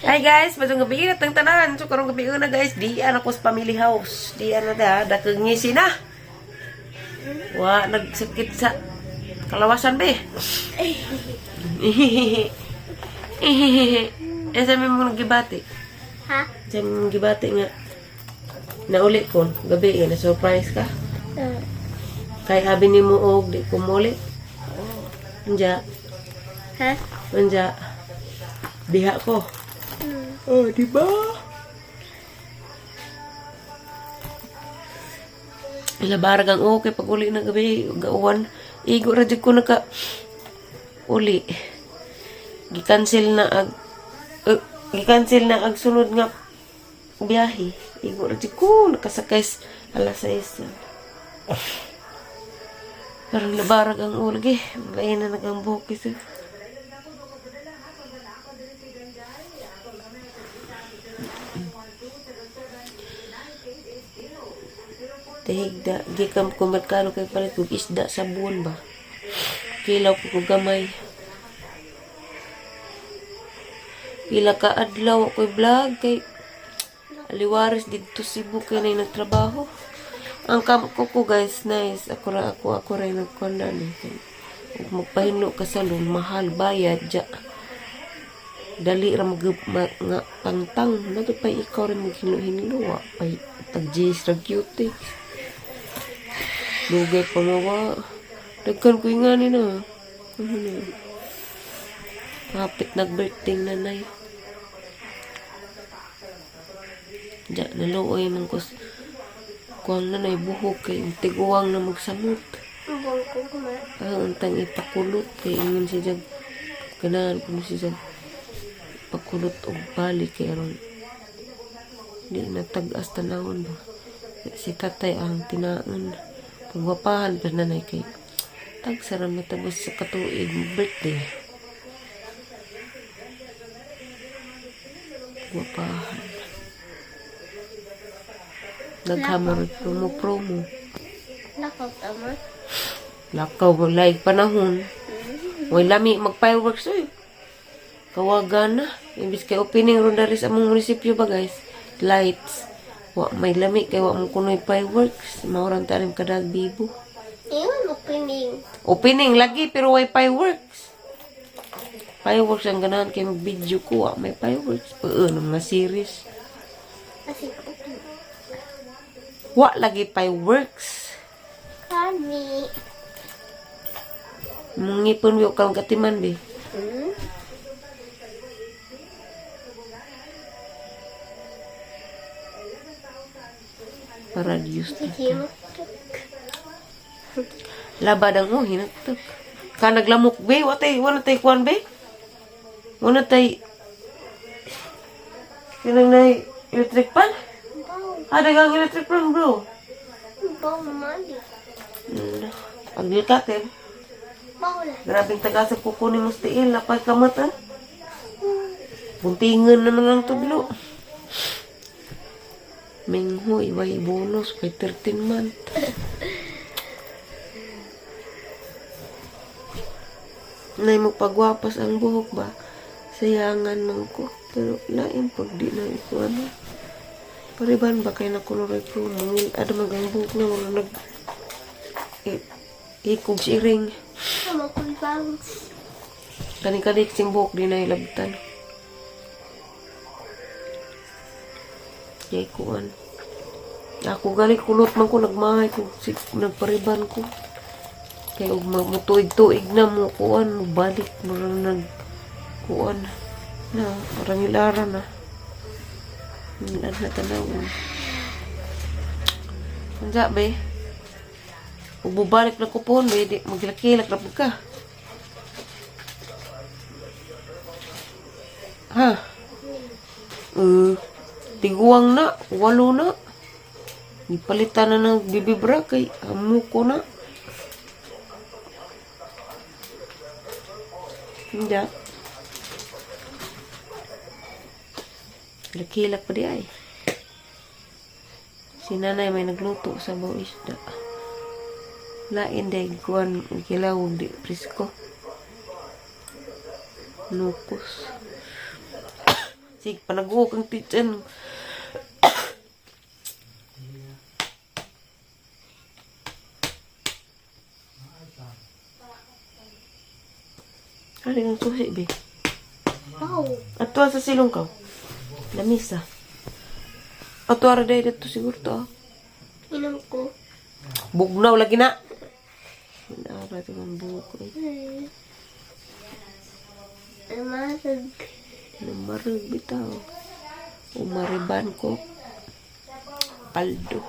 Hi guys, masong gabi na tang tanan. So karong gabi na guys, di ana ko sa family house. Di ana da, dakang ngisi na. Wa nagsakit sa kalawasan be. Eh sa mi mo gibati. Ha? Sa mi mo gibati nga nauli ko gabi eh, na surprise ka. Kay abi nimo og di ko muli. Unja, Ha? unja. Diha ko. Oh, di ba? Ilabarag ang okay pag uli na gabi, gauwan. Igo ra jud ko naka uli. Gikansel na ag gikansel na ag sunod nga biyahe. Igo ra jud ko nakasakay alas 6. Pero labarag ang ulgi. Lain na nagang buhok eh. Tahigda, gikam ko merkado kay palit kog isda sa buwan ba. Kilaw ko kog gamay. Pila ka adlaw ako'y vlog kay aliwaris didto Cebu kay nay nagtrabaho. Ang kam ko ko guys, nice. Ako ra ako ako ra nagkuan ni. Ug magpahinlo ka sa salon, mahal bayad ja. Dali ra mag ma, nga tangtang nato pa ikaw rin maghinlo-hinlo wa pay tag J's ra cutie. Dugay pa mo wa. Daghan ko nga ni na. Ano na? Kapit nag-birthday nanay. Ja, naluoy man ko. Kuang nanay buhok kay tiguang na magsamot. Ubong ko kuma. Ah, untang ipakulot kay ingon si Jag. Ganahan ko si Jag. Pakulot og balik kay aron di na tag-as tanawon ba. Si tatay ang tinaon. Pagwapahan pa nanay kay tag saram na tapos sa katuig birthday. Gwapahan. Naghamar promo promo. Lakaw tama. Lakaw mo laig panahon. Way lami mag fireworks oy. Kawaga na. Imbis kay opening ron dari sa among munisipyo ba guys. Lights. Wa may lami kay wa mo kunoy fireworks. Mao ra tanim kadag bibo. Ingon mo pining. Opening lagi pero way fireworks. Fireworks ang ganahan kay mag video ko wa may fireworks. Paa ng mga series. Kasi opening. Wa lagi fireworks. Kami. Mangipon bi kang katiman bi. Hmm? Para Diyos. Sige mo. Labad ang oh, hinagtak. Ka naglamok be, wa tay, wala tay kuan be. Wala tay Kanang nay electric pan? Baw. Ah, dagang electric pan, bro. Baw mali. Ang likatin. Baw lang. Grabing taga sa kukunin mo sa tiil, lapay kamot ah. Buntingan naman ang tudlo. Minghoy, way bonus, way 13 month. Nay mo pagwapas ang buhok ba? Sayangan man ko. Pero lain pag di na iko ano. Pariban ba kay nakunuray ko? Mangil, ada magang buhok na wala nag... Ikog si iring. Tama ko bangs. Kani-kani sing buhok di na ilabtan. Yay kuan. Ako gani kulot man ko nagmahay ko si, nagpariban ko. Kay og mutuig-tuig na mo kuan mo balik mo ra nag kuan na parang ilara na. Ilan na tanawon. Unsa be? Ug bubalik na ko pohon be di magilak-kilak na pud ka. Ha? Tiguang na, walo na. Gipalitan na ng bibibra kay amuko na. Hindi. Kilak-kilak pa di ay. Si nanay may nagluto sa buong isda. Lain day kuan kilawog di presko. Nukos. Sig panaguok ang tiyan. Ano yung susi, be? Baw. Ato sa silong ka. Lamisa. Ato ara dahil dito siguro to ah. Inom ko. Bugnaw lagi na. Ara ito ang buhok ko eh. Amasag. Namarag bitaw. Umariban ko. Paldo.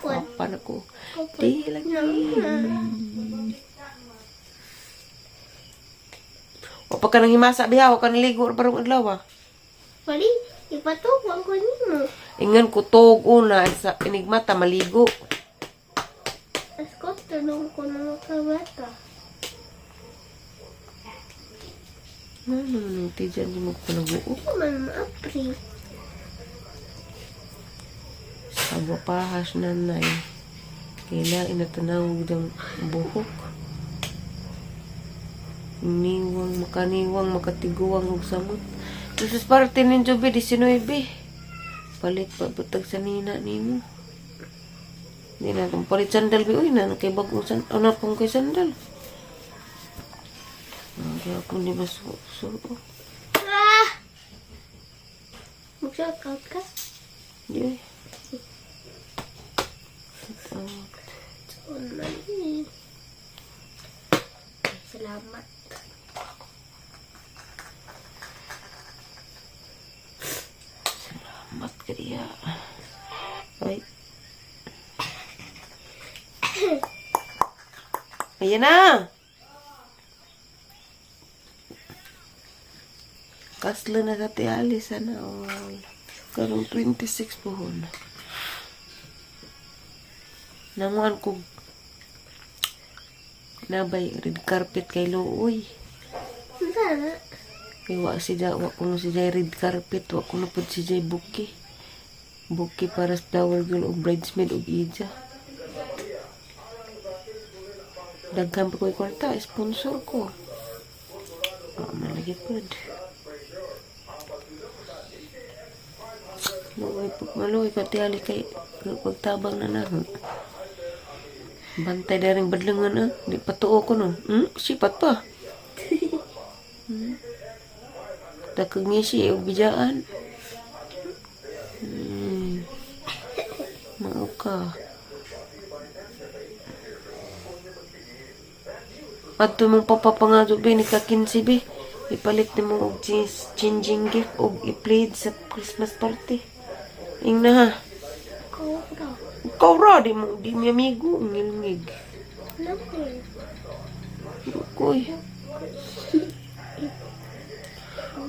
Wapa na ko. Di lagi. O pagka nang himasa biha, wa ka naligo or barong adlaw ah. Wali, ipatuwang ko nimo. Ingan ko tog una sa enigmata maligo. As ko, tulong ko na makabata. Ano naman ang tiyan di mo panaguo? Hindi man maapri. Sa pahas nanay. Kaila inatanaw ng buhok. Niwang makaniwang makatiguang og samot. Christmas party ninyo be 19. Palit pa butag sa nina nimo. Di na akong palit sandal be. Uy, na kay bagong sandal. Ano akong kay sandal? Kaya ako di ba su. Ah! Mag-shout out ka? Di. Shout out. So, man. Salamat. Salamat kaya. Ay. Ayan na! Kasla na sa tiali, sana all. Karong 26 pohon. Namuan ko nabay red carpet kay Looy. Sana. Kay wa si ja, wa kuno si jay red carpet, wa kuno pud si jay bouquet. Bouquet para sa flower girl ug bridesmaid ug ija. Daghan pa ko'y kwarta, sponsor ko. Wa man lagi pud. Luoy pag maluoy patiali kay pagtabang na na. Bantay daring badlangan ah. Di patuo ko no. Sipat pa. Dakag ngisi og bijaan. Mao ka. Adto mong papapangato be ni ka 15 be. Ipalit nimo og changing gift og i-played sa Christmas party. Ing na ha. Cobra. Ikaw ra di mo di mi amigo ngilngig. Nothing. Koy.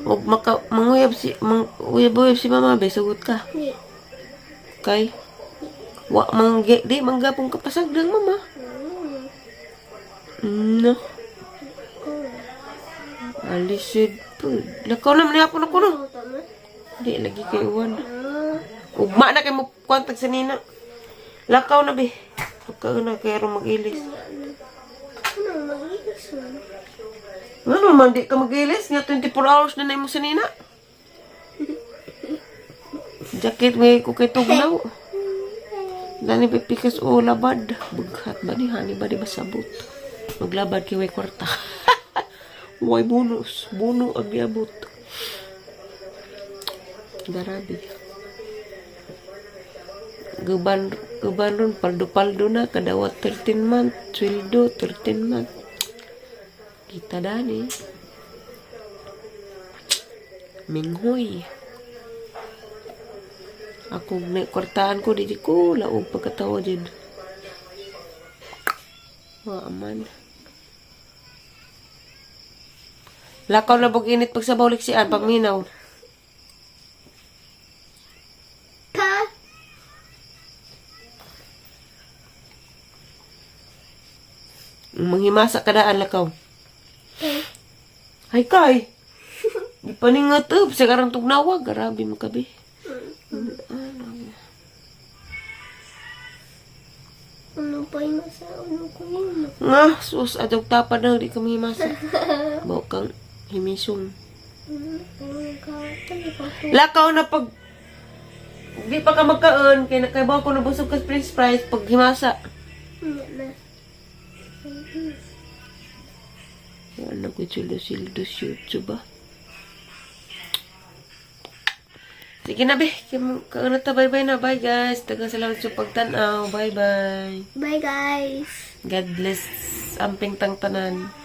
Og maka manguyab si manguyab si mama be sugot ka. Di. Kay wa mangge di manggapong kapasagdang mama. No. Cobra. Alisid po. Lakaw na man hapon ako no. Tama. Di lagi kay uwan. Ah. Ugma na kay mo kontak sa nina. Lakaw na be. Lakaw na kay aron mag-ilis. Ano, mag-iis man. Ano man di ka mag-ilis nga 24 hours na na imo sa nina. Jacket may ko kay tugnaw. Dani pipikas o labad. Bughat ba ni hani ba di basabot. Maglabad kay way kwarta. Way bonus. Bono ang giabot. Garabi. Guban guban ron paldo-paldo na kadawat 13 month, sweldo 13 month. Kita dani. Minghoy. Ako na kwartaan ko di ko laog pagkatawa jud. Wa man. Lakaw na bog init pagsabaw liksian pagminaw. Pa. Manghimasa kadaan lakaw. Okay. Hay kay. Di paningat up sa karang tugnawa grabe mo kabi. Ano pa yung nasa ano ko yun? Nga sus adog tapad na di ka manghimasa. Baw kang himisong. Lakaw na pag di pa ka magkaon kay nakaibaw ko nabusog ka sa french fries pag himasa. Hindi na. Wala ko sila sila YouTube ba? Sige na, be. Kaano ta, bye-bye na. Bye, guys. Daghang salamat sa pagtanaw. Bye-bye. Bye, guys. God bless. Amping tang tanan.